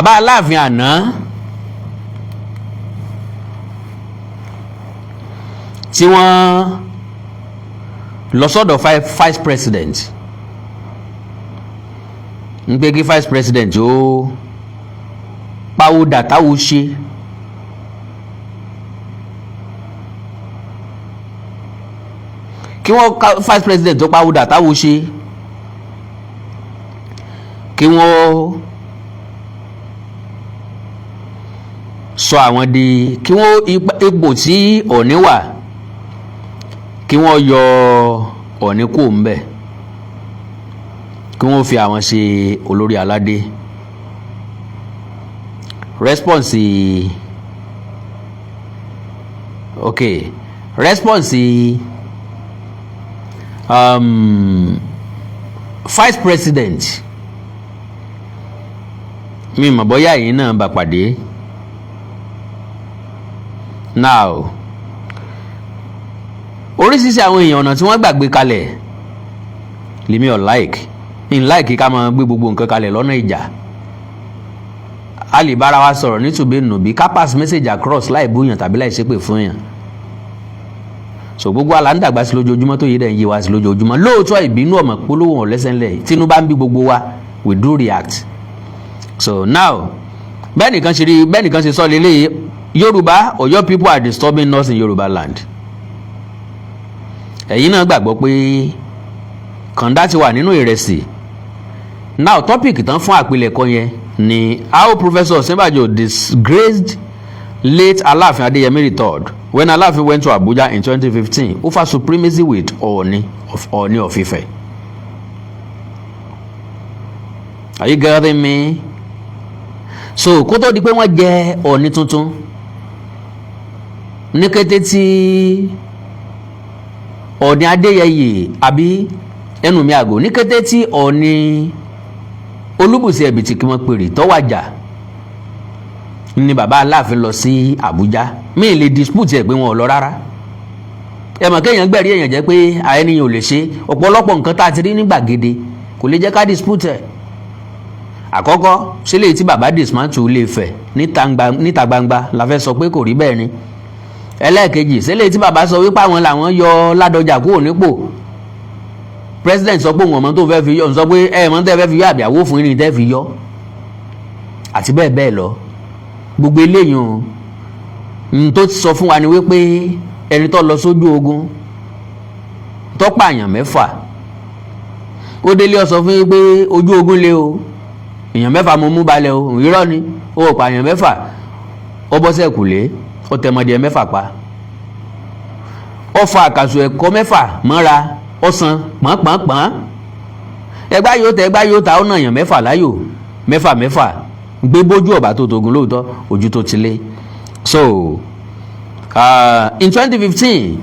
Bàbá Aláàfin àná tí wọ́n lọ sọ́dọ̀ vice president, ń pé kí vice president ó pawódà táwo ṣe, kí wọ́n vice president ó pawódà táwo ṣe, kí wọ́n sọ àwọn di kí wọ́n ipò tí Ọ̀ọ̀ni wà, kí wọ́n yọ Ọ̀ọ̀ni kúrò ńbẹ̀, kí wọ́n fi àwọn ṣe olórí aládé. Response, okay, response vice president, mi mọ̀ bóyá ẹ̀yin náà bá pàdé. Now, oríṣiríṣi àwọn èèyàn, ọ̀nà tí wọ́n gbàgbé kalẹ̀ lèmi ò like n like ká máa gbé gbogbo nǹkan kalẹ̀ lọ́nà ìjà. A lè bára wa sọ̀rọ̀ nítùbí nùbí, ká pass message across láì búyàn tàbí láì ṣépè fún yàn. So gbogbo àlà ń dàgbà sí lójoojúmọ́, tó yé dẹ̀ ń yé wa sí lójoojúmọ́. Lóòótọ́, ìbínú ọmọ polówó wọn lẹ́sẹ̀ ńlẹ̀. Tínú bá ń bí gbogbo wa, we do react. So now, bẹ́ẹ̀ nìkan ṣe rí, bẹ́ẹ̀ nìkan ṣe sọ lélẹ́yìí: "Yorùbá, Ọ̀yọ́ people are disturbing us in Yorùbá land." Ẹ̀yin náà gbàgbọ́ pé kàńdá ti wà nínú ìrẹsì. Now, topic tán fún àpilẹ̀kọ yẹn ni "How Professor Osinbajo disgraced late Aláàfin Adéyẹmí III when Aláàfin went to Abuja in 2015 over supremacy with Ooni of Ife." Are you getting me? So kó tó di pé wọ́n jẹ Ọọ̀ni tuntun, ní kété tí Ọọ̀ni Adéyẹyè, àbí ẹnu mi àgò, ní kété tí Ọọ̀ni Olúbùsì Ẹ̀bìtì kí wọ́n pèrè tọ́wàjà ni bàbá Aláàfin lọ sí Àbújá. Mi lè dispute ẹ̀ pé wọn ò lọ rárá. Ẹ mọ̀ kéèyàn gbẹ̀rí èèyàn jẹ́ pé àyẹnìyàn ò lè ṣe ọ̀pọ̀lọpọ̀ nǹkan tá a ti rí ní gbàgede, kò lè jẹ́ ká dispute ẹ̀. Àkọ́kọ́ sílẹ̀ tí bàbá dismantle Ilé Ifẹ̀ níta gbangba la fẹ́ sọ pé kò rí bẹ́ẹ̀ ni. Ẹlẹ́ẹ̀kejì sílẹ̀ tí bàbá sọ wípé àwọn làwọn yọ Ládọjà kúrò nípò. President sọ pé òun ọmọ tó fẹ́ fi yọ, sọ pé ẹ mọ̀ tẹ́ fẹ́ fi yọ, àbí àwọ̀ fún yín ni tẹ́ fi yọ, àti bẹ́ẹ̀ bẹ́ẹ̀ lọ. Gbogbo eléyìí n tó sọ fún wa ni wípé ẹni tó lọ sójú ogun tó pààyàn 6, ó délé, ó sọ fún yín pé ojú ogun lé o, èèyàn 6 mo mú balẹ̀ o. Irọ́ ni, ó pààyàn 6. Ó bọ́ sẹ́kùlé, ó tẹmọdé 6 pa, ó fa àkàsù ẹ̀kọ́ 6 mọ́ra, ó san pọ́npọ́npọ́n. Ẹgbá yóò tẹ, ẹgbá yóò ta, ó nà èèyàn 6 láyò, 6 6 gbé bójú ọ̀bà tó togun lóòótọ́, ojú tó ti lé. So in 2015,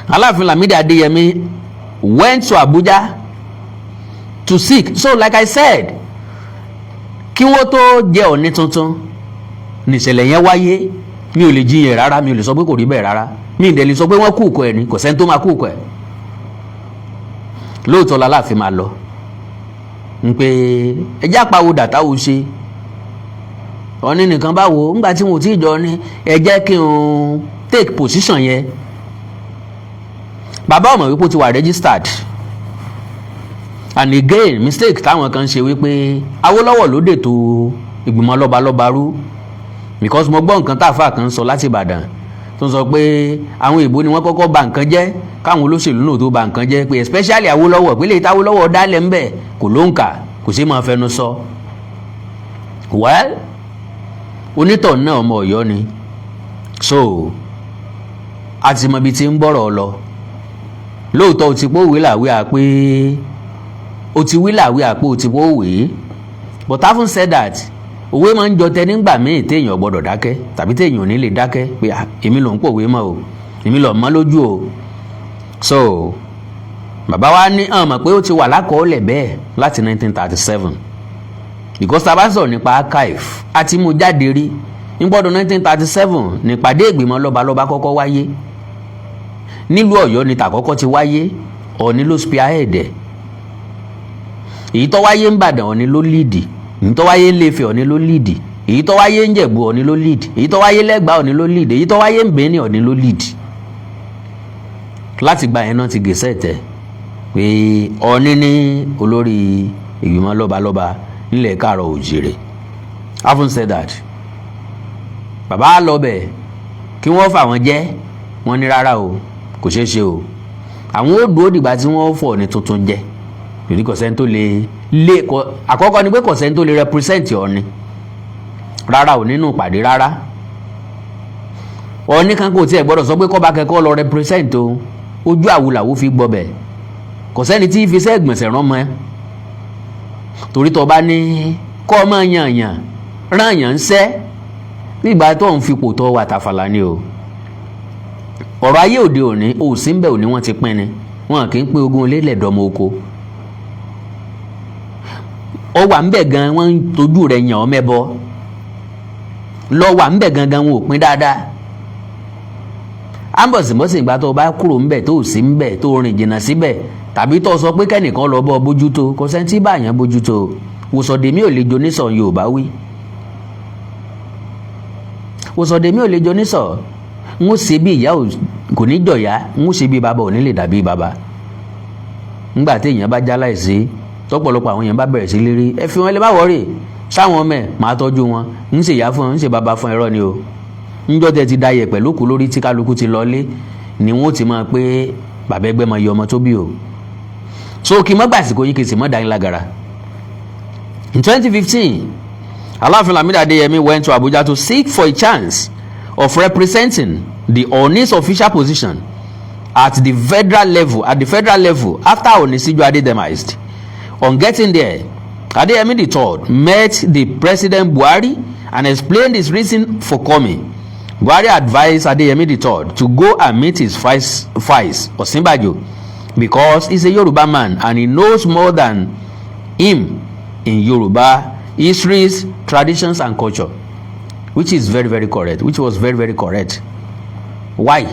Aláàfin Lámídì Adéyẹmí went to Abuja to seek. So like I said, kí wọ́n tó jẹ Ọ̀ọ̀ni tuntun nìṣẹ̀lẹ̀ yẹn wáyé. Mi ò lè jiyàn rárá, mi ò lè sọ pé kò rí bẹ́ẹ̀ rárá, mi ì dẹ̀ lè sọ pé wọ́n kú ìkọ ẹ̀ ní, kò sẹ́ni tó máa kú ìkọ ẹ̀. Lóòótọ́ l'Aláàfin máa lọ ń pé ẹjẹ́ àpawò dàtàwò ṣe Ọ̀ní nìkan báwo ńgbà tí wọn ò tí ì jọ ní ẹ jẹ́ kí n take position yẹn. Bàbá ọmọ wípé ó ti wà registered. And again, mistake táwọn kan ṣe wípé Awólọ́wọ̀ ló dètò ìgbìmọ̀ lọ́balọ́ba rú, because mo gbọ́ nǹkan táàfà kan sọ láti Ìbàdàn tó ń sọ pé àwọn ìbò ni wọ́n kọ́kọ́ bà nǹkan jẹ́ káwọn olóṣèlú náà tó bà nǹkan jẹ́, pé especially Awólọ́wọ̀, pé lè táwólọ́wọ̀ dálẹ̀ ńbẹ̀ kò ló ń kà, kò sí máa fẹnu sọ. Well, onítọ̀ náà ọmọ Ọ̀yọ́ ni, so a ti mọ ibi tí ń bọ̀rọ̀ lọ. Lóòótọ́, o ti pé òwe làwí à pé o ti wí làwí à pé o ti pé òwe, but having said that, òwe máa ń jọ tẹ nígbà míì téèyàn gbọ́dọ̀ dákẹ́ tàbí téèyàn ò ní lè dákẹ́ pé èmi ló ń pòwe mọ́ o, èmi ló mọ́ lójú o. So bàbá wa ní hàn mọ̀ pé ó ti wà lákọọ́lẹ̀ bẹ́ẹ̀ láti 1937, because tá a bá sọ̀rọ̀ nípa archive, a ti mú jáde rí. Nígbọ́dọ̀ 1937 nípàdé ìgbìmọ̀ lọ́balọ́ba kọ́kọ́ wáyé nílùú Ọ̀yọ́ ní tàkọ́kọ́ ti wáyé. Ọ̀ọ̀ni ló spearhead ẹ̀. Èyí tó wáyé ń Bàdàn, Ọ̀ọ̀ni ló lead. Èyí tó wáyé ńlẹ̀ Ifẹ̀, Ọọ̀ni ló lead. Èyí tó wáyé ńJẹ̀bú, Ọọ̀ni ló lead. Èyí tó wáyé lẹ́gbàá, Ọọ̀ni ló lead. Èyí tó wáyé ńBẹ̀ní, Ọọ̀ni ló lead. Láti gba yẹn náà ti gèsè tẹ̀ pé Ọọ̀ni ní olórí ìgbìmọ̀ lọ́balọ́ba nílẹ̀ káàrọ̀ òjìrè. Having said that, bàbá lọ bẹ̀ kí wọ́n fà wọ́n jẹ́. Wọ́n ní rárá o, kò ṣeé ṣe o, àwọn ó dúró dìgbà tí wọ́n fọ̀ ní tuntun jẹ́, torí kò sẹ́ni tó lè lé. Àkọ́kọ́ ni pé kò sẹ́ni tó lè represent Ọọ̀ni rárá o nínú ìpàdé rárá. Ọọ̀ni kan kò tiẹ̀ gbọ́dọ̀ sọ pé kọ́ba kẹ́kọ̀ọ́ lọ represent o. Ojú àwùlàwù fi gbọ́bẹ̀. Kò sẹ́ni tí fi sẹ́ gbọ̀nsẹ̀ rán mọ́ ẹ, torí tó bá ní kọ́ ọmọ yàn yàn rán yàn ń sẹ́ nígbà tó ń fipò tó wà tàfàlà ni o. Ọ̀rọ̀ ayé òde òní ò sí ń bẹ̀ òní, wọ́n ti pín ni. Wọn kì í pín ogún ilé lẹ̀dọ́mọ oko. Ó wà ń bẹ̀ gan, wọ́n ń tójú rẹ̀ yàn ọ́ mẹ́bọ lọ. Wà ń bẹ̀ gangan, wọn ò pín dáadáa. Ambọ̀sibọ́sì ìgbà tó o bá kúrò ńbẹ̀, tó o sí ńbẹ̀, tó o rìn jìnnà síbẹ̀, tàbí tó o sọ pé kẹ́nìkan lọ bọ́ bójútó, kò sẹ́ni tí báyàn bójútó. Wòsàndèmí ò lè jo nísọ̀, Yorùbá wí, wòsàndèmí ò lè jo nísọ̀. Ń ó ṣe bí ìyá kò ní jọ̀yà, ń ó ṣe bí bàbá ò ní lè dàbí bàbá. Ńgbà tí èèyàn bá já láìsí, tọ́pọ̀lọpọ̀ àwọn èèyàn bá bẹ̀rẹ̀ sí lérí, ẹ fi wọn lè má wọ́rì sáwọn ọmọ ẹ̀, máa tọ́jú wọn, ń ṣe ìyá fún wọn, ń ṣe bàbá fún. Ẹ̀rọ ni o. Ńjọ́ tẹ ti dayẹ̀ pẹ̀lú kú lórí tí kálukú ti lọlé ni wọ́n ti máa pé bàbá ẹgbẹ́ máa yọ ọmọ tó bí o. So kí n má gbàsìkò yín, kí n sì má dání lágara. In 2015, Aláàfin Lamidi Adeyemi went to Abuja to seek for a chance of representing the Ooni's official position at the federal level after Ooni Sijuade demised. On getting there, Adeyemi III met the President Buhari and explained his reason for coming. Buhari advised Adeyemi III to go and meet his vice, Osinbajo, because he's a Yoruba man and he knows more than him in Yoruba histories, traditions and culture, which is very, very correct, which was very, very correct. Why?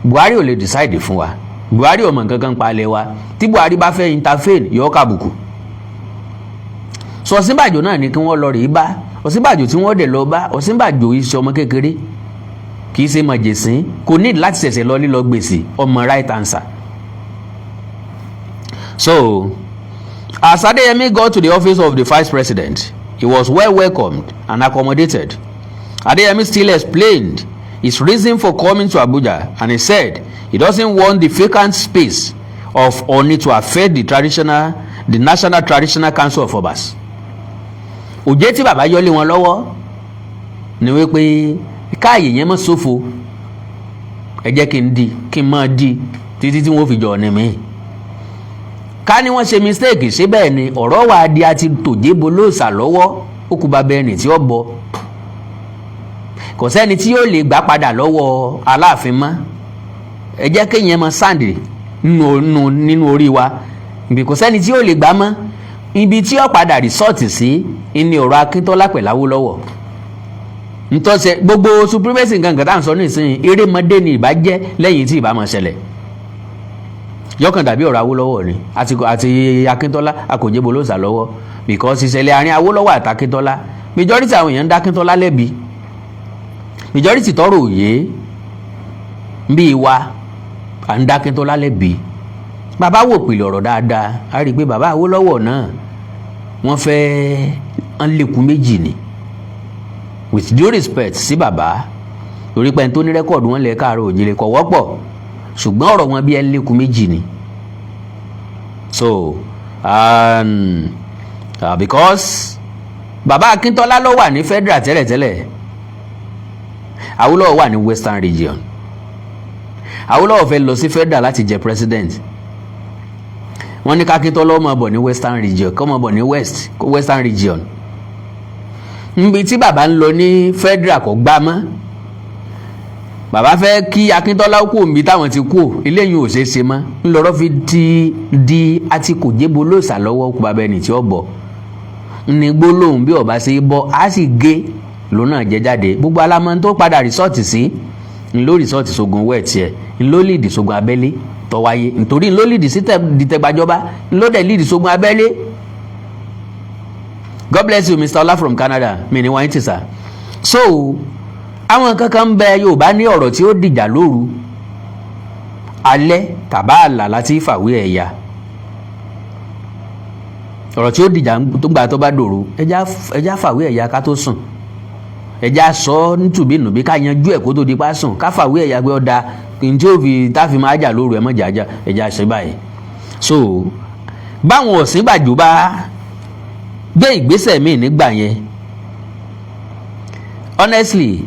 Buhari ò lè decide fún wa. Buhari ò mọ̀ nǹkan kan palẹ̀ wa. Tí Buhari bá fẹ́ intervene, yọ kàbùkù. So Ọ̀ṣínbàjò náà ni kí wọ́n lọ rèé bá. Ọ̀ṣínbàjò tí wọ́n dẹ̀ lọ bá, Ọ̀ṣínbàjò iṣẹ́ ọmọ kékeré, kì í ṣe mọ̀jẹ̀sín, kò ní láti ṣẹ̀ṣẹ̀ lọ lílọ gbèsè ọmọ right answer. So as Adeyemi got to the office of the vice president, he was well welcomed and accommodated. Adeyemi still explained his reason for coming to Abuja, and he said he doesn't want the vacant space of Oni to affect the National Traditional Council of Obas. Òjé tí bàbá yọlé wọn lọ́wọ́ ni wípé káàyè yẹn mọ́ ṣòfò. Ẹ jẹ́ kí n di kí n máa di títí tí wọ́n fi jọ ọ̀nì mi. Ká ní wọ́n ṣe mistake ṣé bẹ́ẹ̀ ni ọ̀rọ̀ wà á di àti tòjébo lóòsà lọ́wọ́. Ó kú bàbá ẹni tí ó bọ, kò sẹ́ni tí yóò lè gbà padà lọ́wọ́ Aláàfin mọ́. Ẹ jẹ́ kéèyàn mọ sáǹdì nínú orí wa ibi, kò sẹ́ni tí yóò lè gbà mọ́. Ibi tí ó padà resort sí ní ọ̀rọ̀ Akíntọ́lá pẹ̀lú Awólọ́wọ̀ ntọ́sẹ̀. Gbogbo supremacy nǹkan kan tá à ń sọ nísìnyí, erémọdé ni ìbá jẹ́ lẹ́yìn tí ìbá máa ṣẹlẹ̀. Yọkàn dàbí ọ̀rọ̀ Awólọ́wọ̀ ni àti Akíntọ́lá akòjébo ló sà lọ́wọ́, because ìṣẹ̀lẹ̀ àárín Awólọ́wọ̀ àti Akíntọ́lá, majority àwọn èèyàn ń dá Akíntọ́lá lẹ́bi. Majority tọrọ òye bíi wa à ń dá Akíntọ́lá lẹ́bi. Bàbá wò pìlẹ̀ ọ̀rọ̀ dáadáa, a rí i pé bàbá Awólọ́wọ̀ náà, wọ́n fẹ́ ń lékun méjì ni. With due respect sí bàbá, torí pé ẹni tó ní record wọn lẹ káàárọ̀ òjìlẹ̀ kọ̀ wọ́pọ̀, ṣùgbọ́n ọ̀rọ̀ wọn bí ẹ ń lékun méjì ni. So because bàbá Akíntọ́lá ló wà ní federal tẹ́lẹ̀tẹ́lẹ̀, Awólọ́wọ̀ wà ní Western Region. Awólọ́wọ̀ fẹ́ lọ sí federal láti jẹ president. Wọ́n ní kákíntọ́lá máa bọ̀ ní Western Region, kó máa bọ̀ ní Western Region. Níbi tí bàbá ń lọ ní federal kò gbá mọ́. Bàbá fẹ́ kí Akíntọ́lá kú òǹbí táwọn ti kú, eléyìí ò ṣeé ṣe mọ́. Ńlọrọ́ fi di di àti kò jébo lóòsà lọ́wọ́, kó bàbá ẹni tí ó bọ̀ ní gbólóhùn bí ọba ṣe bọ́ á sì gé lòun náà jẹ jáde. Gbogbo alamọ tó padà resort sí ńlọ resort sógun wẹ́ẹ̀tì ẹ̀, ńlọ lead sógun abẹ́lé tó wáyé, nítorí ńlọ lead sí dìtẹ̀gbàjọba, ńlọ dẹ̀ lead sógun abẹ́lé. God bless you, Mr. Ọlá from Canada. Mi ní wáyé tì sá. So àwọn kankan ń bẹ. Yorùbá ní ọ̀rọ̀ tí ó dìjà lóru alẹ́ tàbá àlà láti fàwé ẹ̀yà. Ọ̀rọ̀ tí ó dìjà tó gbà tó bá dòru, ẹja fàwé ẹ̀yà ká tó sùn. Ẹja sọ nítùbínùbí, ká yanjú ẹ̀ kó tó di pa sùn, ká fàwé ẹ̀yà pé ọ̀dà ntí ó fi táfi máa jà lóru ẹ̀ mọ̀ jàjà, ẹja ṣe báyìí. So báwọn Ọ̀ṣínbàjò bá gbé ìgbésẹ̀ míì nígbà yẹn, honestly,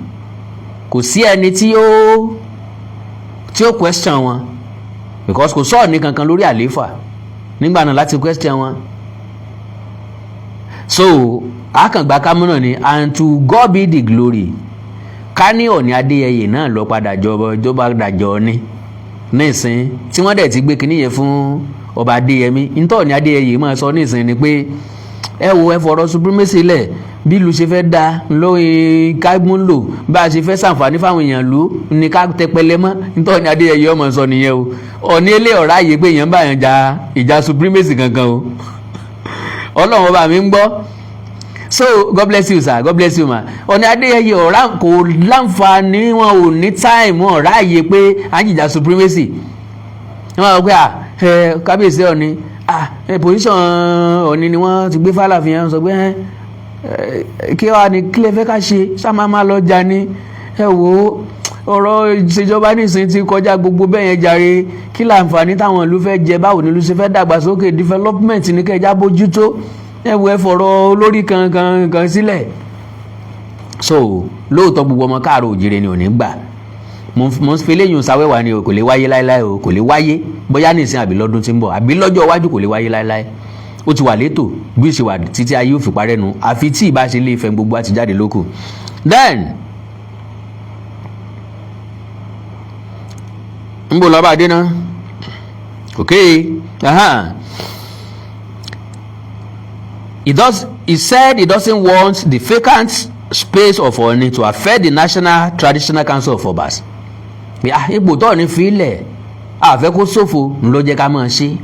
kò sí ẹni tí ó question wọn, because kò sọ̀rọ̀ ní kankan lórí àlééfà nígbà náà láti question wọn. So àkàngbá kámúnà ni, and to God be the glory. Ká ní Ọ̀ọ̀ni Adéyẹyè náà lọ padà jọba, jọba dàjọ ní nísìn tí wọ́n dẹ̀ ti gbé kinní yẹn fún Ọba Adéyẹmí, ntọ́ Ọ̀ọ̀ni Adéyẹyè máa sọ nísìn ni pé, ẹ wo, ẹ fọ̀rọ̀ supremacy lẹ̀. Bí ìlú ṣe fẹ́ da lóye ká mú lò, bá a ṣe fẹ́ ṣàǹfààní fáwọn èèyàn lù ní ká tẹpẹlẹ mọ́. Ntọ́ Ọ̀ọ̀ni Adéyẹyè ọmọ sọ nìyẹn o. Ọ̀ọ̀ni ilé ọ̀rá yìí pé èèyàn bá yàn ja ìjà supremacy kankan o. Ọlọ́run ọba mi ń gbọ́. So God bless you, sir. God bless you, ma. Ọ̀ọ̀ni Adéyẹyè ọ̀rá kò láǹfààní, wọn ò ní time, wọn ọ̀rá yìí pé à ń jìjà supremacy. Wọn wọ́n pé à ẹ kábíyèsí Ọ̀ọ̀ni, à ẹ position Ọ̀ọ̀ni ni wọ́n ti gbé fàlàfin yẹn, sọ pé ẹ kí wàá ní kílẹ̀ fẹ́ ká ṣe, ṣá máa máa lọ jà ní. Ẹ wò ó, ọ̀rọ̀ ìṣèjọba nísìnyí ti kọjá gbogbo bẹ́ẹ̀ yẹn jàre. Kí láǹfààní táwọn ìlú fẹ́ jẹ? Báwo ni ìlú ṣe fẹ́ dàgbàsókè? Development ní kẹjá bójútó. Ẹ wo, ẹ fọ̀rọ̀ olórí kan kan kan sílẹ̀. So lóòótọ́, gbogbo ọmọ káàró òjìrè ni ò ní gbà. Mo ń fi eléyìí sáwẹ́wà ni o. Kò lè wáyé láéláé o, kò lè wáyé. Bóyá nìsín àbí lọ́dún tí ń bọ̀ àbí lọ́jọ́ iwájú, kò lè wáyé láéláé. Ó ti wà létò bí ó ṣe wà títí ayé ò fi parẹ́ nu, àfi tí ìbá ṣe lè fẹ́ gbogbo àti jáde lókù. Then ń bò lọ́ba dé náà. Okay, He does. He said he doesn't want the vacant space of Ooni to affect the National Traditional Council of Obas. Ipò tó ní fílẹ̀ àfẹ́ kó ṣòfò ńlọ jẹ́ ká máa ṣe.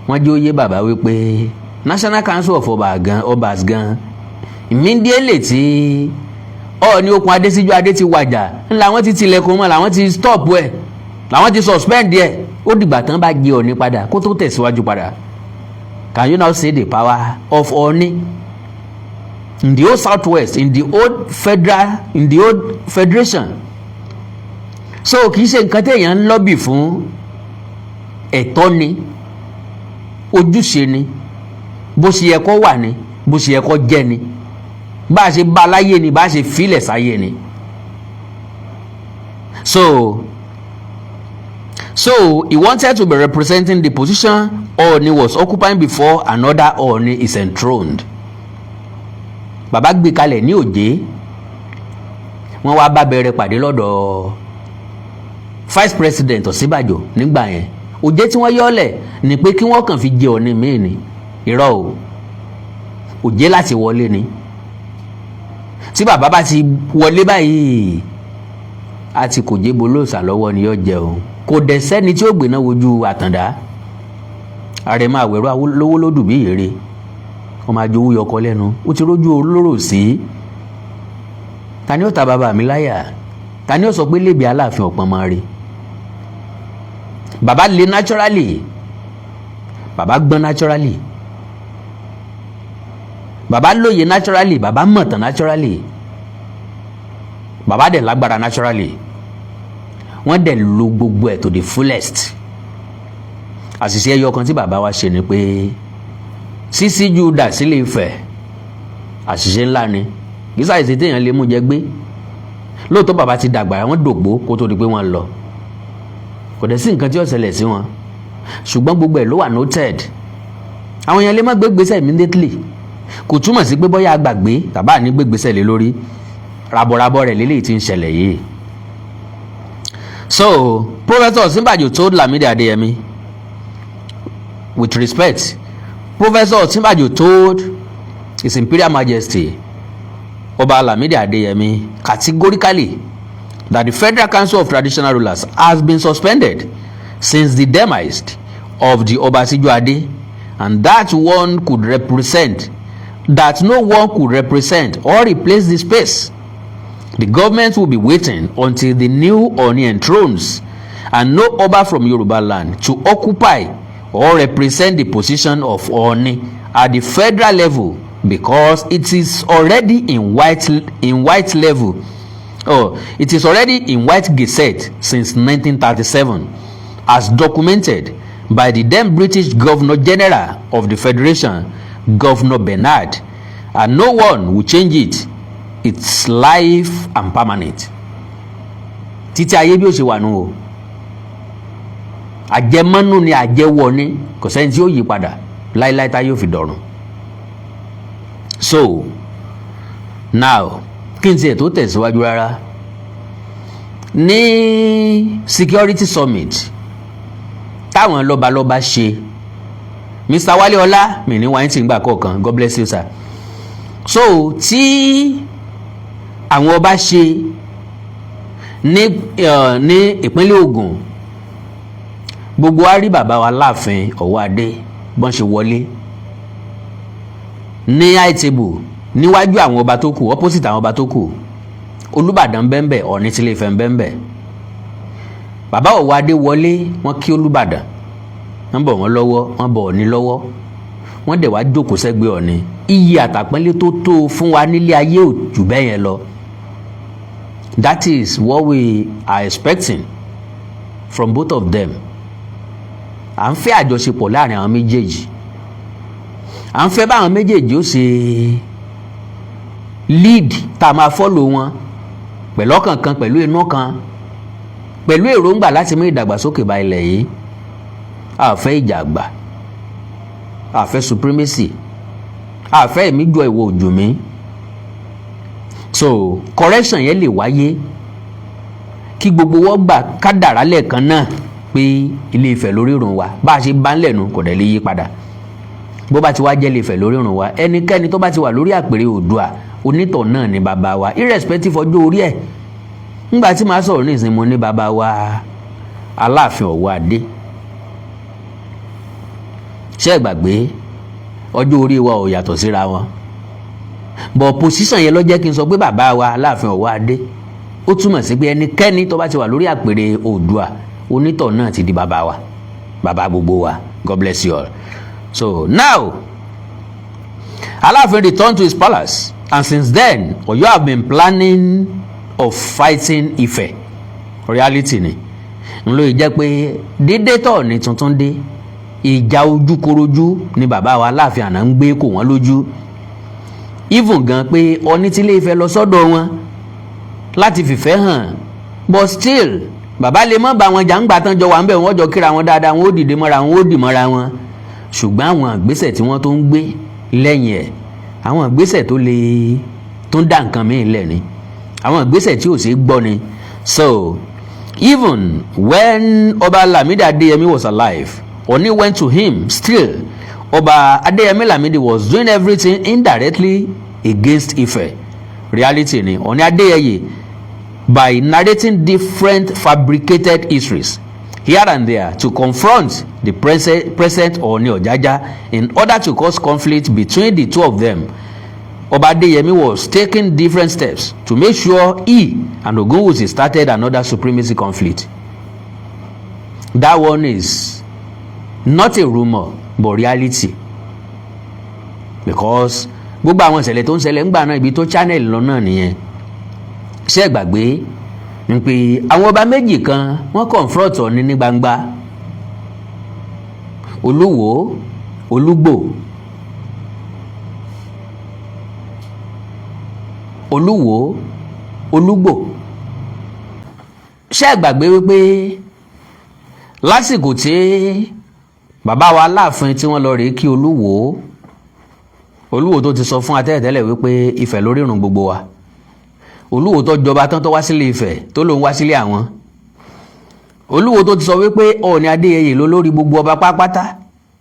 Wọ́n jẹ́ ó yé bàbá wípé National Council of Obas gan, Obas gan, immediately tí Ọọ̀ni Okùn Adésíjú Adé ti wàjà ńlá, wọ́n ti tilẹ̀kùn mọ́, làwọn ti stop ẹ̀, làwọn ti suspend ẹ̀. Ó dìgbà tán bá jẹ Ọọ̀ni padà kó tó tẹ̀síwájú padà. Can you now see the power of Ọọ̀ni in the old Southwest, in the old federal, in the old federation? So kì í ṣe nǹkan téèyàn ń lọ́bì fún. Ẹ̀tọ́ ni, ojúṣe ni, bó ṣe yẹ kó wà ni, bó ṣe yẹ kó jẹ́ ni, bá a ṣe bá a láyé ni, bá a ṣe filẹ̀ sáyé ni. So he wanted to be representing the position Ooni was occupying before another Ooni is enthroned. Bàbá gbé kalẹ̀ ní òjé, wọ́n wá bá bẹ̀rẹ̀ pàdé lọ́dọ̀ Vice President Ọ̀ṣínbàjò nígbà yẹn. Òjé tí wọ́n yọ́lẹ̀ ni pé kí wọ́n kàn fi jẹ Ọ̀ọ̀ni míì ni. Irọ́ o, òjé láti wọlé ni. Tí bàbá bá ti wọlé báyìí, àti kò jẹ́ bolóòsà lọ́wọ́ ni yóò jẹ o. Kò dẹ̀ sẹ́ni tí ó gbéná wojú Àtàndá. Àrẹ̀mọ àwẹ̀rọ lówó lódù bí èrè, wọ́n máa jowú yọkọ lẹ́nu. Ó ti rójú olóró sí. Ta ni ó ta bàbá mi láyà? Ta ni ó sọ pé lébi Aláàfin ọ̀pọ̀n máa rí? Bàbá le naturally, bàbá gbọ́n naturally, bàbá lóye naturally, bàbá mọ̀tàn naturally, bàbá dẹ̀ lágbára naturally. Wọ́n dẹ̀ lo gbogbo ẹ̀ to the fullest. Àṣìṣe ẹyọ kan tí bàbá wa ṣe ni pé sísíjú dà sílé Ifẹ̀. Àṣìṣe ńlá ni, kì í ṣàṣìṣe téèyàn lè mú jẹ gbé. Lóòótọ́, bàbá ti dàgbà, wọ́n dògbó kó tó di pé wọ́n lọ. Kò dẹ̀ sí nǹkan tí ó ṣẹlẹ̀ sí wọn, ṣùgbọ́n gbogbo ẹ̀ ló wà noted. Àwọn èèyàn lè má gbé gbèsè immediately, kò túmọ̀ sí pé bóyá a gbàgbé tàbá ní gbé gbèsè lé lórí. Raborabo rẹ̀ lélẹ́yìí tí ń ṣẹlẹ̀ yìí. So Professor Osinbajo told Lamidi Adeyemi, with respect, Professor Osinbajo told His Imperial Majesty Ọba Lamidi Adeyemi categorically that the Federal Council of Traditional Rulers has been suspended since the demise of the Oba Sijuade, and that one could represent that no one could represent or replace the space. The government will be waiting until the new Ooni enthrones and no Oba from Yoruba land to occupy or represent the position of Ooni at the federal level, because it is already in white level, oh, it is already in white gazette since 1937, as documented by the then British Governor General of the Federation, Governor Bernard, and no one will change it. It's life and permanent. Títí ayé bí ó ṣe wà nù o, àjẹmọ́nú ni, àjẹwọ̀ ni, kò sẹ́ni tí ó yí padà láíláí tá yóò fi dọ̀run. So now, kí n tiẹ̀ tó tẹ̀síwájú rárá, ní security summit táwọn lọ́balọ́ba ṣe, Mr. Wálé Ọlá mi ní wáyé tí ń gbà kọ̀ọ̀kan, God bless you, sir. So tí àwọn ọba ṣe ní ìpínlẹ̀ Ògùn, gbogbo wa rí bàbá wa láàfin Ọ̀wọ́adé bọ́n ṣe wọlé ní high table níwájú àwọn ọba tó kù, opposite àwọn ọba tó kù. Olúbàdàn bẹ́ńbẹ́, Ọ̀ọ̀ni tilé Ifẹ̀ bẹ́ńbẹ́. Bàbá Ọ̀wọ́adé wọlé, wọ́n kí Olúbàdàn, wọ́n bọ̀ wọ́n lọ́wọ́, wọ́n bọ̀ Ọ̀ọ̀ni lọ́wọ́, wọ́n dẹ̀ wá jókòó sẹ́gbẹ̀ẹ́ Ọ̀ọ̀ni. Iyì àtàpọ́nlé tó tó fún wa nílé ayé ò jù bẹ́ẹ̀ yẹn lọ. That is what we are expecting from both of them. À ń fẹ́ àjọṣepọ̀ láàrin àwọn méjèèjì, à ń fẹ́ báwọn méjèèjì ó ṣe lead, tá a máa follow wọn pẹ̀lú ọkàn kan, pẹ̀lú inú kan, pẹ̀lú èròǹgbà láti mú ìdàgbàsókè bá ilẹ̀ yìí. A fẹ́ ìjà àgbà, a fẹ́ supremacy, a fẹ́ èmi jọ ìwọ òjò mi. So correction yẹn lè wáyé kí gbogbo wọn gbà kádàrá lẹ́ẹ̀kan náà pé Ilé Ifẹ̀ lórí ìrùn wa, bá a ṣe bá ń lẹ̀nu kò dẹ̀ lè yí padà. Bó bá ti wá jẹ́ Ilé Ifẹ̀ lórí ìrùn wa, ẹnikẹ́ni tó bá ti wà lórí àpèrè Oòduà, onítọ̀ náà ni bàbá wa, irrespective ọjọ́ orí ẹ̀. Ńgbà tí màá sọ̀rọ̀ ní ìsìn, mo ní bàbá wa Aláàfin Ọ̀wọ́adé, ṣé ẹ gbàgbé? Ọjọ́ orí wa ò yàtọ̀ síra wọn, but position yẹn ló jẹ́ kí n sọ pé bàbá wa Aláàfin Ọ̀wọ́adé. Ó túmọ̀ sí pé ẹnikẹ́ni tó bá ti wà lórí àpèrè Oòduà, onítọ̀ náà ti di bàbá wa, bàbá gbogbo wa. God bless you all. So now, Aláàfin returned to his palace, and since then Ọ̀yọ́ have been planning of fighting Ifẹ̀. Reality ni ńlọ yìí jẹ́ pé dédé tọ̀ ní tuntun dé, ìjà ojúkorojú ni bàbá wa Aláàfin àná ń gbé kò wọ́n lójú. Even gan pé Ọọ̀ni tí Ilé Ifẹ̀ lọ sọ́dọ̀ wọn láti fìfẹ́ hàn, but still bàbá lè mọ́ bá wọn jà. Ń gbà tán jọ wà ń bẹ̀, wọ́n jọ kíra wọn dáadáa, wọn ó dìde mọ́ra wọn, ó dì mọ́ra wọn. Ṣùgbọ́n àwọn ìgbésẹ̀ tí wọ́n tó ń gbé lẹ́yìn ẹ̀, àwọn ìgbésẹ̀ tó lè tó ń dá nǹkan míì lẹ̀ ni, àwọn ìgbésẹ̀ tí ò ṣeé gbọ́ ni. So even when Ọba Lamidi Adeyemi was alive, Oni went to him. Still, Ọba Adeyemi Lamidi was doing everything indirectly against Ife. Reality ni. Oni Adeyeye, by narrating different fabricated histories here and there to confront the present Ooni Ojaja in order to cause conflict between the two of them. Ọba Adeyemi was taking different steps to make sure he and Ogunwusi started another supremacy conflict. That one is not a rumour but reality, because gbogbo àwọn ìṣẹ̀lẹ̀ tó ń ṣẹlẹ̀ ńgbà náà, ibi tó channel lọ náà nìyẹn. Ṣé ẹ gbàgbé ń pé àwọn ọba méjì kan wọ́n confront Ọọ̀ni ní gbangba? Olúwo, Olúgbò, Olúwo, Olúgbò. Ṣé ẹ gbàgbé wípé lásìkò tí bàbá wa Aláàfin tí wọ́n lọ rèé kí Olúwo, Olúwo tó ti sọ fún atẹ́tẹ́lẹ̀ wípé Ifẹ̀ lórírun gbogbo wa, Olúwo tó jọba tán tó wá sílé Ifẹ̀ tó lòun wá sílé àwọn, Olúwo tó ti sọ wípé Ọọ̀ni Adéyẹyè ló lórí gbogbo ọba pátápátá,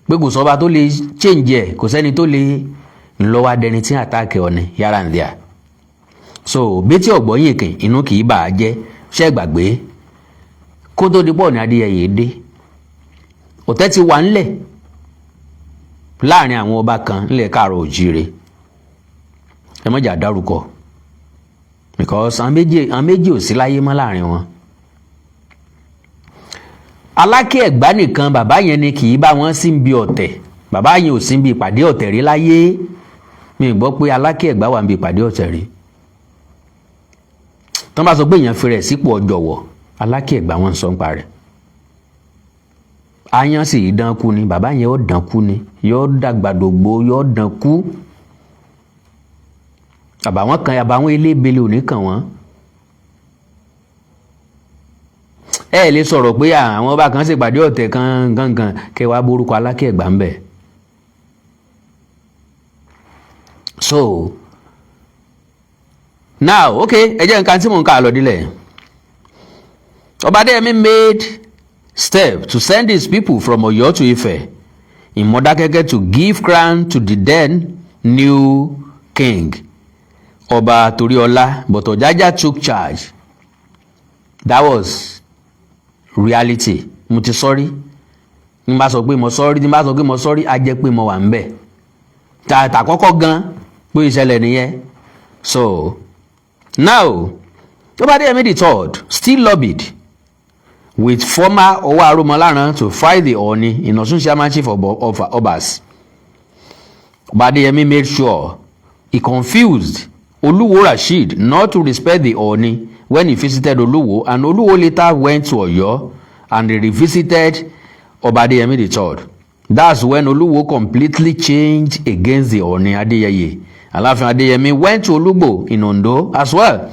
pé kò sọba tó lè change ẹ̀, kò sẹ́ni tó lè ńlọ́wọ́ adẹni tí attack Ọọ̀ni yára ń díà. So bétí ọ̀gbọ́n kìn inú kì í bà á jẹ́. Ṣẹ́ gbàgbé, kó tó di pọ̀ ní Adéyẹyè dé, ọ̀tẹ̀ ti wà ńlẹ̀ láàrin àwọn ọba kan ńlẹ̀ káàrọ̀ òjíire. Ẹ má jà dárúkọ because àwọn méjì ò sí láyé mọ́ láàrin wọn. Aláké Ẹ̀gbá nìkan, bàbá yẹn ni kì í bá wọn sí bí ọ̀tẹ̀. Bàbá yẹn ò sí bí ìpàdé ọ̀tẹ̀ rí láyé. Mi gbọ́ pé Aláké Ẹ̀gbá wà níbi ìpàdé ọ̀tẹ̀ rí. Tọ́n bá sọ pé èèyàn fi rẹ̀ sípò ọ̀jọ̀wọ̀, Aláké Ẹ̀gbá wọn sọ ń pa rẹ̀. Aáyán sì dán kú ni, bàbá yẹn ó dán kú ni, yóò dàgbàdògbò, yóò dán kú. Àbàwọ́n kan, àbàwọ́n elébele ò ní kàn wọ́n. Ẹ lè sọ̀rọ̀ pé àwọn ọba kan ṣèpàdé ọ̀tẹ̀ kan gangan kẹwàá borúkọ Aláké Ẹ̀gbá ń bẹ̀. So now, okay, ẹ jẹ́ nǹkan tí mò ń kà lọ dílẹ̀. Ọba Adéyẹmí made step to send his people from Ọ̀yọ́ to Ife in Modakeke to give crown to the then new king, Ọba Toríọlá, but Ọ̀jájá took charge. That was reality. Mo ti sọ́rí, ní bá sọ pé mo sọ́rí, ní bá sọ pé mo sọ́rí, á jẹ́ pé mo wà ń bẹ̀ tààtà kọ́kọ́ gan pé ìṣẹ̀lẹ̀ nìyẹn. So now, Ọba Adéyẹmí the third still lobbied with former Ọwá Arúmọláràn to fight the Ọọ̀ni in Ọ̀ṣun chairmanship of Obas. Ọba Adéyẹmí made sure he confused Olúwo Rasheed not to respect the Ọọ̀ni when he visited Olúwo, and Olúwo later went to Ọ̀yọ́ and he revisited Ọba Adéyẹmí the third. That's when Olúwo completely changed against the Ọọ̀ni Adéyẹyè. Aláàfin Adéyẹmí went to Olúgbò in Ondo as well.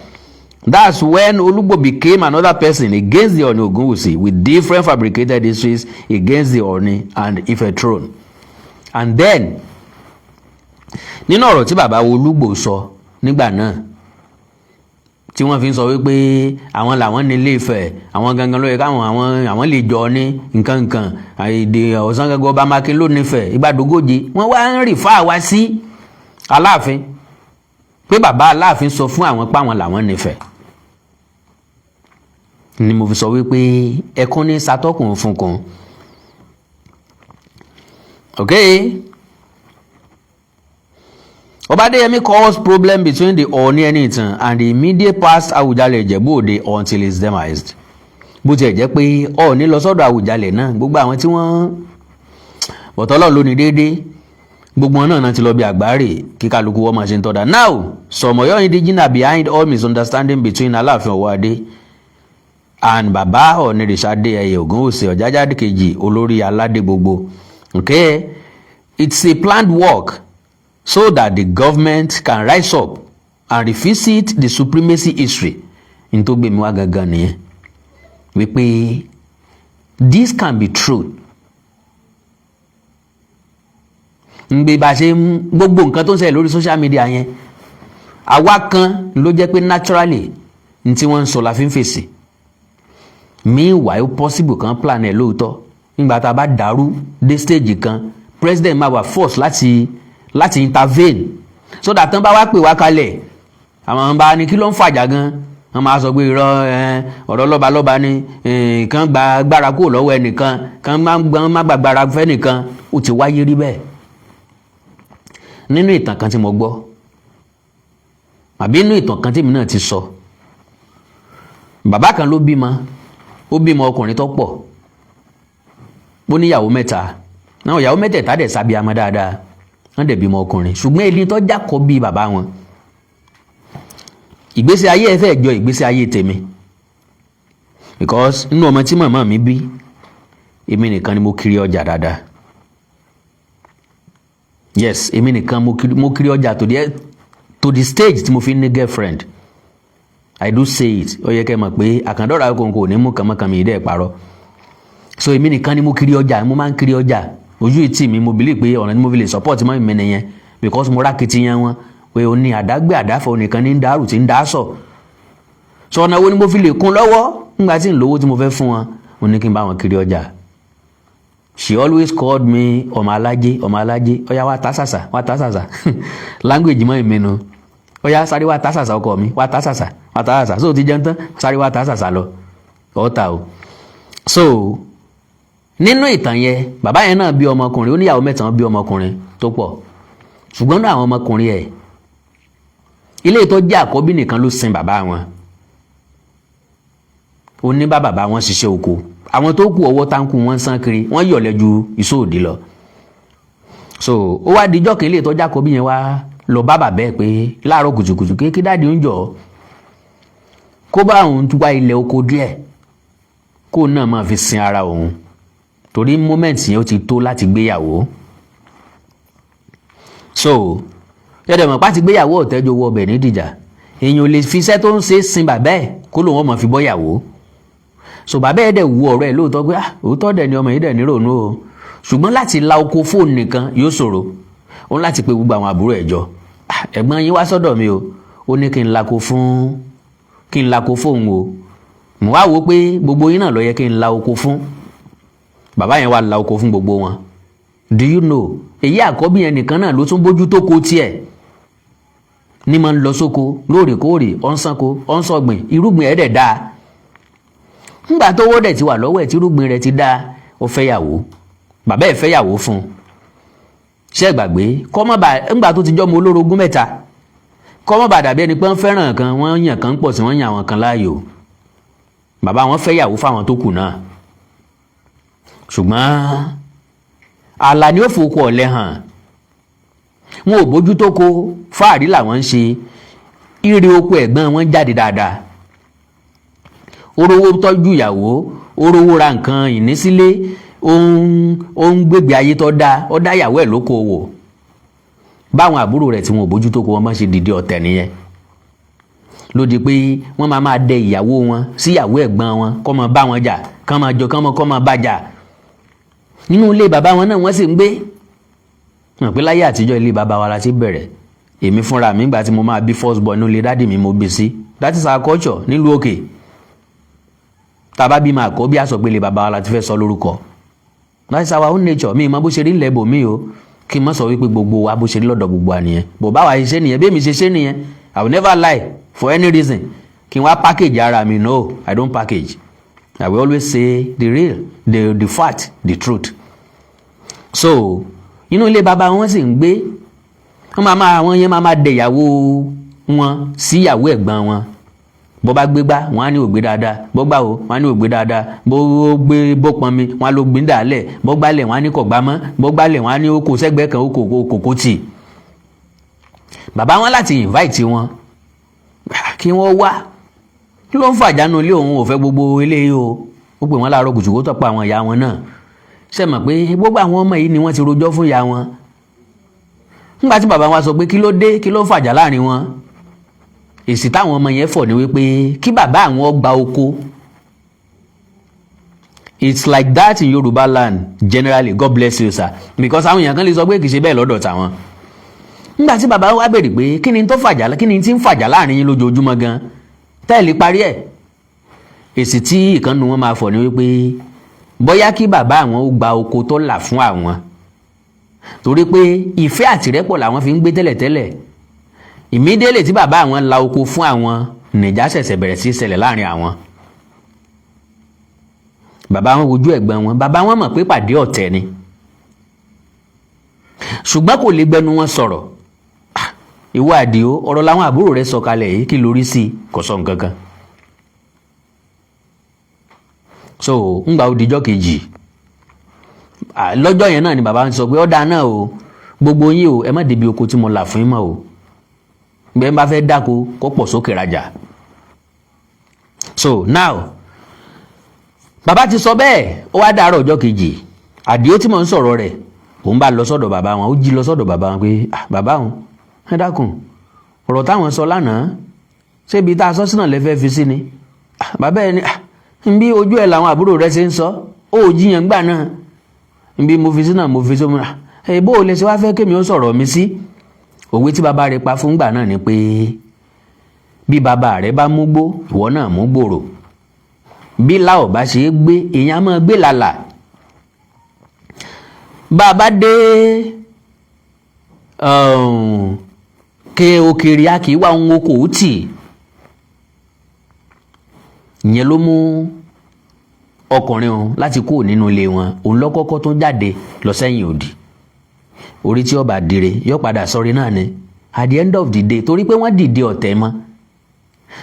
That's when Olugbo became another person against the Ooni Ogunwusi, with different fabricated histories against the Ooni and Ife throne. And then, nínú ọ̀rọ̀ tí bàbá Olúgbò sọ nígbà náà tí wọ́n fi ń sọ wípé àwọn làwọn ní Ilé Ifẹ̀, àwọn gangan ló yẹ káwọn àwọn lè jọ ní nǹkan nǹkan èdè ọ̀sán gangan, ọba Mákin ló nífẹ̀ẹ́ ìgbàdógóje, wọ́n wá ń refer wá sí Aláàfin pé bàbá Aláàfin sọ fún àwọn páwọn làwọn nífẹ̀ẹ́. Ni mo fi sọ wípé ẹkún ní satọ́kùn fún kan. Okay. Ọba Adéyẹmí caused problem between the Ọọ̀ni Ẹnìtàn and the immediate past Awùjalẹ̀ Ìjẹ̀bú Òde until his demise. Bó tiẹ̀ jẹ́ pé Ọọ̀ni lọ sọ́dọ̀ Àwùjalẹ̀ náà, gbogbo àwọn tí wọ́n bọ̀tọ́lọ̀ lónìí déédéé, gbogbo wọn náà ti lọ bí àgbáre kí kálukú wọ́n máa ṣe ń tọ́da. Now, some Ọ̀yọ́ indigenous behind all misunderstanding between Aláàfin Ọwọ́adé and baba Ọ̀nìrìṣà Adéyẹyè Ògúnwùsì Ọ̀jájá kejì, olórí aládé gbogbo. Okay, it's a planned work so that the government can rise up and revisit the supremacy history. N tó gbé mi wá gangan nìyẹn wípé this can be true. Ń gbé bá a ṣe ń gbogbo nǹkan tó ń ṣẹlẹ̀ lórí social media yẹn, àwa kan ló jẹ́ pé naturally ní tí wọ́n ń sọ la fi ń fèsì. Meanwhile, possible kan plan ẹ̀ lóòótọ́. Nígbà tá a bá dàrú dé stage kan, president máa wà force láti intervene so that tán bá wá pè wá kalẹ̀, àwọn bá ní kí ló ń fàjà gan, wọ́n máa sọ pé irọ́, ọ̀rọ̀ lọ́balọ́ba ni, kàn gba agbára kúrò lọ́wọ́ ẹnìkan, kàn má gbàgbára fẹ́nìkan. Ó ti wáyé rí bẹ́ẹ̀ nínú ìtàn kan tí mo gbọ́ àbí nínú ìtàn kan tí èmi náà ti sọ. Bàbá kan ló bímọ, ó bímọ ọkùnrin tó pọ̀, ó níyàwó mẹ́ta náà. Ìyàwó mẹ́tẹ̀ẹ̀ta dẹ̀ sábíamọ dáadáa, wọ́n dẹ̀ bímọ ọkùnrin. Ṣùgbọ́n ẹni tó jákọ́ bí bàbá wọn, ìgbésí ayé ẹ fẹ́ jọ ìgbésí ayé tèmi, because nínú ọmọ tí màmá mi bí, èmi nìkan ni mo kiri ọjà dáadáa. Yes, èmi nìkan mo kiri ọjà to the stage tí mo fi ní girlfriend. I do say it. Ó yẹ kẹ́ ẹ mọ̀ pé àkàndọ̀rọ̀ akókò ní mú kànmọ́kànmí ìdẹ́ ìparọ́. So èmi nìkan ni mo kiri ọjà, mo máa ń kiri ọjà. Ojú ìtì mi, mo believe pé ọ̀nà tí mo fi lè support mọ́ mi nìyẹn, because mo rákìtìyàn wọn pé o ní àdágbé àdáfọ̀ nìkan ní ń dárù tí ń dá sọ. So ọ̀nà wo ni mo fi lè kún lọ́wọ́ nígbà tí ń lówó tí mo fẹ́ fún wọn? Mo ní kí n bá wọn kiri ọjà. She always called me ọmọ alájẹ, ọmọ alájẹ, ọyá wa ta sàṣà, wa ta sàṣà. Language mọ́ ìmẹ́nu, ọyá sáré wa ta sàṣà, ọkọ mi, wa ta sàṣà, wa ta sàṣà. So ti jẹun tán, sáré wa ta sàṣà lọ ọ̀tà o. So nínú ìtàn yẹn, bàbá yẹn náà bí ọmọkùnrin, ó níyàwó mẹ́ta, bí ọmọkùnrin tó pọ̀. Ṣùgbọ́n náà àwọn ọmọkùnrin ẹ̀ Ilé tó jẹ́ àkọ́bí nìkan ló sin bàbá wọn. Ó ní bá bàbá wọn ṣiṣẹ́ oko. Àwọn tó kù, ọwọ́ táǹkù wọn ń sán kiri, wọ́n yọ̀lẹ̀ ju ìṣòòdì lọ. So ó wá dijọ́ kí ilé ìtọ́jú àkọ́bí yẹn wá lọ bá bàbá ẹ̀ pé láàárọ̀ kùtùkùtù kéèké, "Daddy, ń jọ kó bá òun wá ilẹ̀ oko díẹ̀ kó náà máa fi sin ara òun, torí moment yẹn ó ti tó láti gbéyàwó." So yẹ́dẹ̀ mọ̀ pàtí gbéyàwó ọ̀tẹ́jọ́ wọ ọbẹ̀ nídìjà, èèyàn ò lè fi iṣẹ́ tó ń ṣe sin bàbá ẹ̀ kó lóun ọmọ fi bọ́yàwó. So bàbá ẹ̀ dẹ̀ wu ọ̀rọ̀ ẹ̀ lóòótọ́ pé, "Ah, òótọ́ dẹ̀ ni, ọmọ yìí dẹ̀ níròónú o." Ṣùgbọ́n láti la oko fóònù nìkan yóò ṣòro. Òun láti pe gbogbo àwọn àbúrò ẹ̀ jọ. "Ah, ẹ̀gbọ́n yín wá sọ́dọ̀ mi o, ó ní kí n lako fóun o. Mo wá wò ó pé gbogbo yín náà ló yẹ kí n la oko fún." Bàbá yẹn wá la oko fún gbogbo wọn. Do you know, èyí àkọ́bí yẹn nìkan náà ló tún bójú tó ko tiẹ̀ ní máa ń lọ sóko lóòrèkóòrè, ọ̀ ń sanko, ọ̀ ń sọ̀gbìn, irúgbìn ẹ̀ dẹ̀ dáa. Ńgbà tó wọ́ dẹ̀ ti wà lọ́wọ́ ẹ̀, tí irúgbìn rẹ̀ ti dáa, ó fẹ́yàwó. Bàbá ẹ̀ fẹ́yàwó fún un. Ṣé ẹ gbàgbé kọ́mọ́bà ńgbà tó ti jọ́ mọ olórogún mẹ́ta, kọ́mọ́bà dàbí ẹni pé wọ́n fẹ́ràn kan, wọ́n yàn kan pọ̀ sí, wọ́n yàn àwọn kan láàyò. Bàbá wọn fẹ́yàwó fáwọn tó kù náà, ṣùgbọ́n àlà ni ó fòkù ọ̀lẹ hàn. Wọn ò bójú tó ko, fáàrí làwọn ń ṣe. Ire oko ẹ̀gbọ́n wọn jáde dáadáa, orówó tọ́jú ìyàwó, orówó ra nǹkan ìnísílé, ó ń gbégbé ayé tó dáa, ó dá ìyàwó ẹ̀ lókoòwò. Báwọn àbúrò rẹ̀ tí wọn ò bójú tó ko wọn bá ṣe dìde ọ̀tẹ̀ nìyẹn, ló di pé wọ́n máa máa dẹ ìyàwó wọn síyàwó ẹ̀gbọ́n wọn, kó máa bá wọn jà, kán máa jọ kán máa kó máa bá jà. Nínú ilé bàbá wọn náà wọ́n sì ń gbé. Mọ̀ pé láyé àtijọ́, ilé bàbá wa la ti bẹ̀rẹ̀. Èmi fúnra mi, gbà tí mo máa bí first born, inú ilé daddy mi mo bí sí. That is our culture nílùú òkè. Tá a bá bí máa kọ́ bí a sọ pé ilé bàbá wa la ti fẹ́ sọ lórúkọ. That is our own nature. Mi ìmọ̀ bó ṣe rí ńlẹ̀ bòmí o, kí n má sọ wípé gbogbo wa, bó ṣe rí lọ́dọ̀ gbogbo wa nìyẹn, bò báwa ṣe ṣe nìyẹn, bí èmi ṣe ṣe nìyẹn. I will never lie for any reason kí n wá package ara mi. No, I don't package. I will always say the real, the fact, the truth. So inú ilé bàbá wọn sì ń gbé. Wọ́n máa máa àwọn yẹn máa máa dẹ ìyàwó wọn síyàwó ẹ̀gbọ́n wọn. Bó bá gbé gbá, wọn á ní ògbé dáadáa. Bó gbà ó, wọn á ní ògbé dáadáa. Bó gbé, bó pọn mi, wọn á ló gbìn dàálẹ̀. Bó gbálẹ̀, wọn á ní kò gbá mọ́. Bó gbálẹ̀, wọn á ní ó kó sẹ́gbẹ́ kan, ó kò kò kò tì. Bàbá wọn láti invite wọn kí wọ́n wá, kí ló ń fàjánu ilé òun, ò fẹ́ gbogbo eléyìí o. Ó pè wọ́n láàárọ̀ kùtù, kó tọ́pọ̀ àwọn ìyá wọn náà. Ṣe mọ̀ pé gbogbo àwọn ọmọ yìí ni wọ́n ti rojọ́ fún ìyá wọn. Nígbà tí bàbá wa sọ pé kí ló dé, kí ló fàjà láàrin wọn, èsì táwọn ọmọ yẹn fọ̀ ni wípé kí bàbá àwọn gba oko. It's like that in Yorùbá land generally. God bless you, sir, because àwọn èèyàn kan lè sọ pé kì í ṣe bẹ́ẹ̀ lọ́dọ̀ tàwọn. Nígbà tí bàbá wa béèrè pé kí ni tó fàjà, kí ni tí ń fàjà láàrin yín lójoojúmọ́ gan tẹ́ẹ̀lì parí ẹ̀, èsì tí ìkànnì wọn máa fọ̀ ni wípé bóyá kí bàbá àwọn ó gba oko tó là fún àwọn, torí pé ìfẹ́ àtìrẹ́pọ̀ làwọn fi ń gbé tẹ́lẹ̀tẹ́lẹ̀. Immediately tí bàbá àwọn la oko fún àwọn, nìjà ṣẹ̀ṣẹ̀ bẹ̀rẹ̀ sí í ṣẹlẹ̀ láàrin àwọn. Bàbá wọn wojú ẹ̀gbọ́n wọn. Bàbá wọn mọ̀ pé pàdé ọ̀tẹ̀ ni, ṣùgbọ́n kò lè gbẹnu wọn sọ̀rọ̀. "Ìwọ Àdìó, ọ̀rọ̀ làwọn àbúrò rẹ̀ sọ kalẹ̀ yìí, kí lórí sí i?" Kò sọ nǹkan kan. So ńgbà ó dijọ́ kejì lọ́jọ́ yẹn náà ni bàbá ń sọ pé ọ̀dà náà o, gbogbo yín o, ẹ má débi oko tí mo là fún yín mọ́ o. Gbẹ bá fẹ́ dáko, kó pọ̀ sókè rajà. So now, bàbá ti sọ bẹ́ẹ̀, ó wá dàárọ̀ ọjọ́ kejì. Àdìó tí mò ń sọ̀rọ̀ rẹ̀, òun bá lọ sọ́dọ̀ bàbá wọn. Ó jí lọ sọ́dọ̀ bàbá wọn pé, "Ah, bàbá wọn, ẹ dákun, ọ̀rọ̀ táwọn sọ lánàá, ṣébi tá a sọ sínú lẹ́fẹ̀ẹ́ fi sí ni?" "Ah, bàbá ẹ ní, ah, nbí ojú ẹ làwọn àbúrò rẹ ṣe ń sọ, ó jiyàn gbà náà, nbí mo fi sí náà, mo fi sí omi ẹ. Bó o lè ṣe wá fẹ́ kémi ó sọ̀rọ̀ mi sí?" Òwe tí bàbá rẹ̀ pa fún gbà náà ni pé bí bàbá rẹ̀ bá mú gbó, ìwọ náà mú gbòòrò. Bí láò bá ṣe é gbé, èèyàn á máa gbé làlà. Bá a bá dé ke òkèèrè, a kì í wá ohun okòó tì. Ìyẹn ló mú ọkùnrin òun láti kúrò nínú ilé wọn. Òun lọ́kọ́kọ́ tó jáde lọ sẹ́yìn òdì. Orí tí ó bá dire yóò padà sọrí náà ni. At the end of the day, torí pé wọ́n dìde ọ̀tẹ̀ mọ́.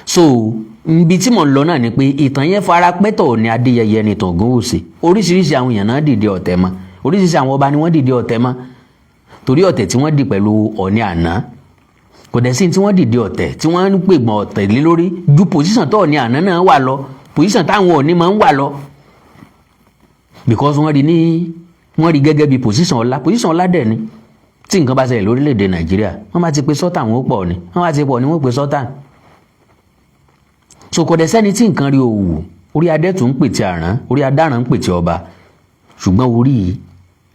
So nbi tí mò ń lọ náà ni pé ìtàn yẹn fara pẹ́tọ̀ ní Adéyẹyẹ ní tàn Ògúnwùsì. Oríṣiríṣi àwọn èèyàn náà dìde ọ̀tẹ̀ mọ́, oríṣiríṣi àwọn ọba ni wọ́n dìde ọ̀tẹ̀ mọ́, torí ọ̀tẹ̀ tí wọ́n dì pẹ̀lú Ọ̀ọ̀ni àná, kò dẹ̀ sí tí wọ́n dìde ọ̀tẹ̀ tí wọ́n ń pègbọ̀n ọ̀tẹ̀ lé lórí ju position tó Ọ̀ọ̀ni àná náà wà lọ, position táwọn Ọ̀ọ̀ni máa ń wà lọ, because wọ́n rí gẹ́gẹ́ bí position ọlá. Position ọlá dẹ̀ ni. Tí nǹkan bá ṣẹlẹ̀ lórílẹ̀‐èdè Nàìjíríà, wọ́n bá ti pe sultan, wọn ó pọ̀ ni. Wọ́n bá ti pọ̀ ni, wọ́n pe sultan. So kò dẹ̀ sẹ́ni tí nǹkan rí òwò. Orí adẹ́tù ń pètè àrán, orí adáràn ń pètè ọba, ṣùgbọ́n orí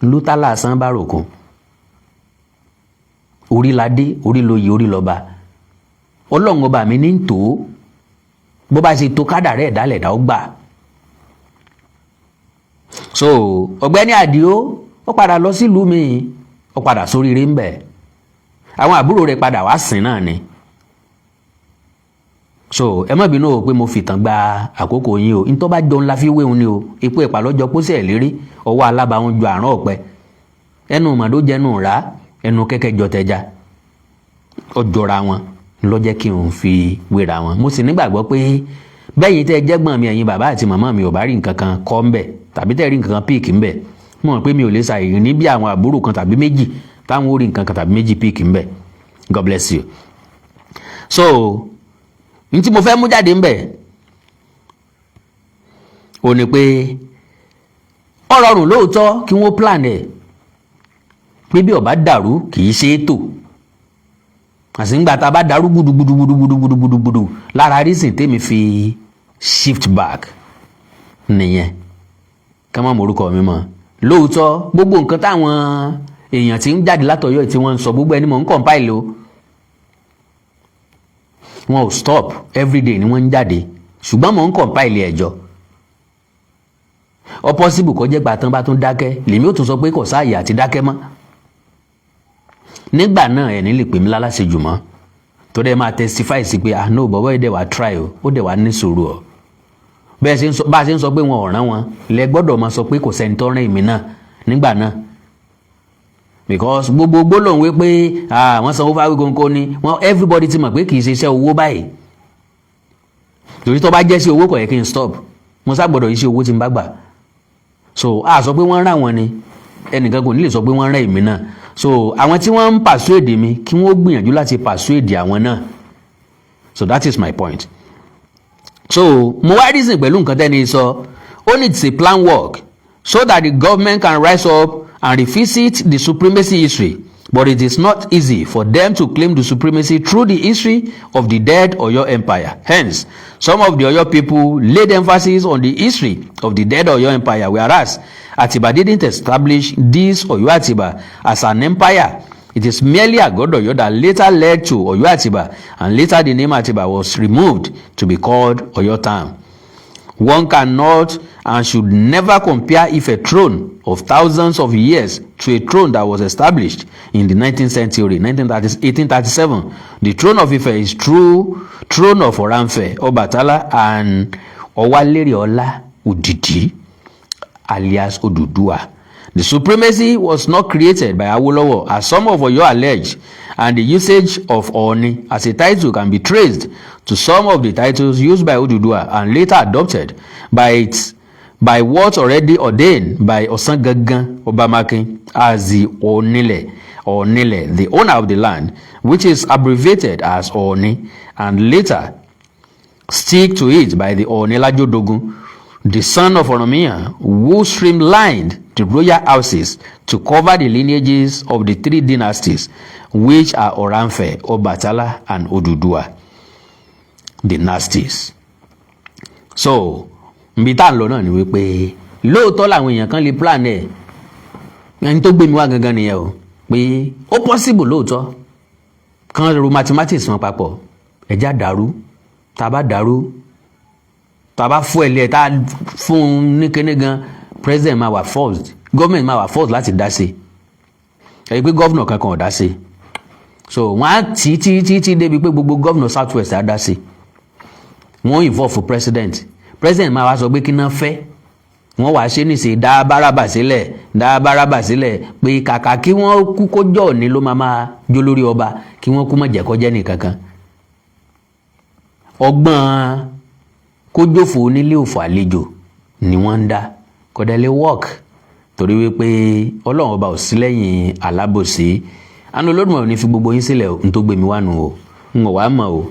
ló tá lásán bá ròkun. Orí ládé, orí lóye, orí lọ́ba. Ọlọ́run ọba mi ní ń tó bó bá ṣe tó kádàrá ẹ̀dá lẹ̀dá ó gbà. So ọ̀gbẹ́ni Àdìó, ó padà lọ sílùú mi, ó padà sóríire ń bẹ̀. Àwọn àbúrò rẹ̀ padà wá sìn náà ni. So ẹ má bínú o pé mo fìtàn gba àkókò yín o. Ntọ́ bá jọ ńlá fi wéhun ni o. Ipò ẹ̀pà lọ́jọ́ pósẹ̀ lérí ọwọ́ alábàáwọn ju àrùn ọ̀pẹ ẹnu màdó jẹnu rà, ẹnu kẹ́kẹ́ jọ tẹja, ọjọ́ra wọn lọ́jẹ́ kí n fi wéra wọn. Mo sì nígbàgbọ́ pé bẹ́yìn tẹ́ jẹ́gbọ́n mi, ẹ̀yin bàbá àti màmá mi, ò bá rí nǹkan kan kọ́ ń bẹ̀ tàbí tẹ́ rí nǹkan kan pick ń bẹ̀, mo mọ̀ pé mi ò lè ṣàìrí ní bí àwọn àbúrò kan tàbí méjì táwọn ò rí nǹkan kan tàbí méjì pick ń bẹ̀. God bless you. So n tí mo fẹ́ mú jáde ń bẹ̀ ò ní pé ó rọrùn lóòótọ́ kí wọ́n plan ẹ̀ pé bí ó bá dàrú, kì í ṣe é tò. Àsìngbà tá a bá dàrú gbùdùgbùdùgbùdùgbùdùgbùdù, lára reason tèmi fi shift back nìyẹn. Ká má morúkọ mi mọ́. Lóòótọ́, gbogbo nǹkan táwọn èèyàn tí ń jáde látọ̀yọ́ tí wọ́n ń sọ, gbogbo ẹni mò ń compile o. Wọn ò stop, everyday ni wọ́n ń jáde, ṣùgbọ́n mò ń compile ẹ̀jọ́. Ó possible kó jẹ́ gbà tán bá tún dákẹ́, lèmi ò tún sọ pé kò sáàyè àti dákẹ́ mọ́. Nígbà náà, ẹ̀ ní lè pè mí lálàsejù mọ́, torí ẹ máa testify sí pé, "Ah no, bọ́bọ́ yìí dẹ̀ wá try o, ó dẹ̀ wá ní sùúrù o." Bẹ́ẹ̀ ṣe ń sọ, bá a ṣe ń sọ pé wọn ò rán wọn, lẹ gbọ́dọ̀ máa sọ pé kò sẹ́ni tó rán èmi náà nígbà náà, because gbogbo gbólóhùn wí pé wọ́n sanwó fáwọn kónkó ni wọ́n, everybody ti mọ̀ pé kì í ṣe iṣẹ́ owó báyìí, torí tó bá jẹ́ sí owó, kò yẹ kí n stop. Mo sá gbọ́dọ̀ iṣẹ́ owó tí n bá gbà. So a sọ pé wọ́n rán wọn ni, ẹnìkan kò ní lè sọ pé wọ́n rán èmi náà. So àwọn tí wọ́n ń persuade mi, kí wọ́n gbìyànjú láti persuade àwọn náà. So that is my point. So mo wá reason pẹ̀lú nǹkan tẹ́ni sọ. Ó ní it's a plan work so that the government can rise up and revisit the supremacy history, but it is not easy for them to claim the supremacy through the history of the dead Oyo Empire. Hence, some of the Oyo people laid emphasis on the history of the dead Oyo Empire, whereas Atiba didn't establish this Oyo Atiba as an empire. It is merely Agodo Oyo that later led to Oyo Atiba, and later the name Atiba was removed to be called Oyo Town. One cannot and should never compare Ife throne of thousands of years to a throne that was established in the 19th century, 1837. The throne of Ife is true throne of Oranfe, Obatala and Owalere Ola Udidi, alias Oduduwa. The supremacy was not created by Awolowo, as some of Oyo allege, and the usage of Ooni as a title can be traced to some of the titles used by Oduduwa and later adopted by what already ordained by Osangangan Obamakin as the Onile, Onile, the owner of the land, which is abbreviated as Ooni, and later stick to it by the Ooni Lajodogun, the son of Oranmiyan, who streamlined the royal houses to cover the lineages of the three dynasties, which are Oranfe, Obatala, and Oduduwa dynasties. So, nbi tá à ń lọ náà ni wípé lóòótọ́ làwọn èèyàn kan lè plan ẹ̀. Ẹni tó gbé mi wá gangan nìyẹn o, pé ó possible lóòótọ́ kan ro mathematics wọn papọ̀, ẹ̀já dàrú. Tá a bá dàrú, tá a bá fún ẹ̀ lé ẹ̀, tá a fún un ní kíní gan, president máa wà forced, government máa wà forced láti dá sí i. Ẹ pé governor kankan ò dá sí i. So wọ́n á tí tí tí tí débi pé gbogbo governor South West á dá sí i. Wọ́n involve president. President máa wá sọ pé kí náà fẹ́. Wọ́n wàá ṣe níṣe dá Bárábà sílẹ̀, dá Bárábà sílẹ̀, pé kàkà kí wọ́n kú kójọ́ òní ló máa máa jó lórí ọba, kí wọ́n kú má jẹ́ kọjẹ́ nìkankan. Ọgbọ́n kójófò onílé òfò àlejò ni wọ́n ń dá. Kọ́dẹ́lé work, torí wípé Ọlọ́run Ọba ò sí lẹ́yìn alábòsí. Àánú Olódùmarè ò ní fi gbogbo yín sílẹ̀. N tó gbé mi wá nù o, n ò wá mọ̀ o.